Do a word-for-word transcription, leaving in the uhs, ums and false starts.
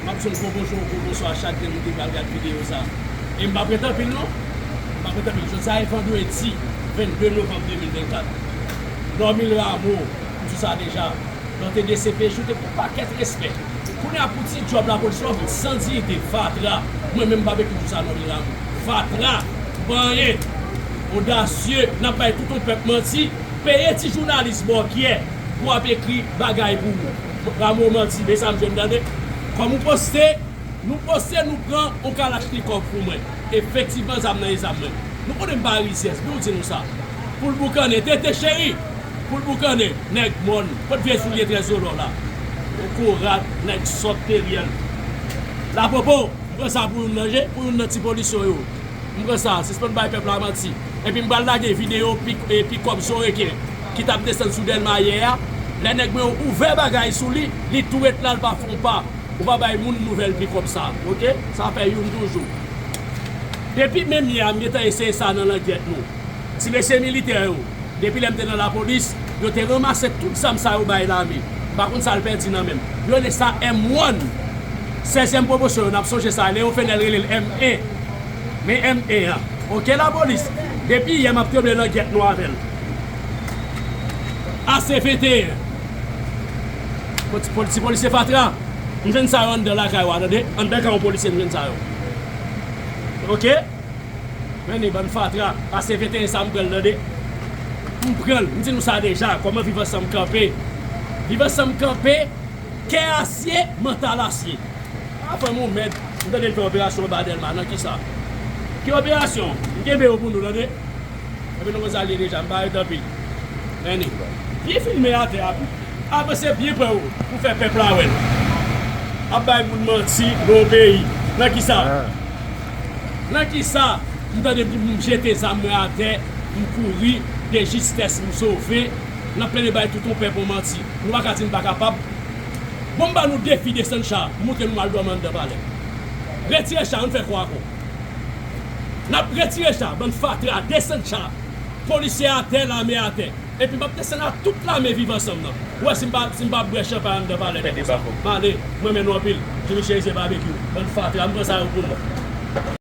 M ap di yon gwo bonjou, yon gwo bonswa a chak grenn moun ki pral gade videyo sa. E m p ap ret anpil non. M p ap ret anpil. Jodi a e vandredi vennde novanm de mil vennkat. Normil Rameau, m di w sa deja. Nan T D C P J ou te pran pakèt respè. Kounye a pou ti djòb lapolis la, w vin san diyite, fatra. Mwen menm m p ap ekri di w sa Normil Rameau. Fatra, manyen, odasye, n ap bay tout yon pèp manti. Peye ti jounalis bòkyè pou ap ekri bagay pou ou. Rameau manti, men sa m jwenn tande. Kòm ou poste, nou poste, nou pran, ou kalachnikòv pou mwen. Efektivman, zam nan e zam mwen. Nou konnen m pa rizyèz, pou w di nou sa. Pou l boukannen, tete cheri, pou l boukannen, nèg mòn, kot vye soulye trèzolò la. Okorat, nèg sòt teryèl. Lapopo, m pran sa pou youn nan je, pou youn nan ti polisyon yo. M pran sa, sispann bay pèp la manti. Epi m pral lage videyo pik, e, pikòp Zoreken ki t ap desann sou Dèlma yè a. Lè nèg mwen yo ouvè bagay sou li, li tou ret la, l pa fè yon pa. Ou pa bay moun nouvèl pikòp sa, oke? Sa fè youn toujou. Depi menm yè a, m gentan eseye sa nan langyèt nou. Ti mesye militè yo, depi lè m te nan lapolis, yo te ranmase tout zam sa yo bay lame. M pa konn sa l pèdi nan men m. Yo rele sa M one. Sèzyèm pwomosyon yo, n ap sonje sa. Leo Fenel rele l M en. Men M en an. Oke, lapolis. Depi yè, m ap tranble langyèt nou avè l. A C venteyen. Poti-, poti-, polisye fatra. M jwenn sa yo anndan lakay ou a, tande. Anndan kay yon polisye, m jwenn sa yo. Oke? Men ni bann fatra, pase venteyen sa m pran l tande. M pran l, m di nou sa deja, kòman Viv Ansanm kanpe. Viv Ansanm kanpe, kè asye, mantal asye. A fanm ou mèd, m tande l fè operasyon anba Dèlma, nan kisa? Ki operasyon? M kenbe yo pou nou tande. Epi nou konn sa l ye deja, m pa ret anpil. Men ni. Byen filme atè a. Avanse byen pre w pou fè pèp la wè l. Ap bay moun manti nan yon peyi. Nan kisa? Nan kisa? M tande m, m jete zam mwen atè, m kouri, de jistès m sove. N ap plede bay tout yon pèp yon manti. Nou pa ka di n pa kapab. Bon, m ba nou defi desann cha, m montre nou al dòmi anndan palè. Retire cha, ann fè kò a kò. N ap retire cha, bann fatra, desann cha. Polisye atè, lame atè. Epi m ap desann ak tout lame Viv Ansanm nan. Ou wè si m pa, si m pa bwè chanpay anndan palè nèg sa. M ale, mwen renmen nou anpil. Jimmy Chérizier Barbecue. Bann fatra, m pran sa yo pou mwen.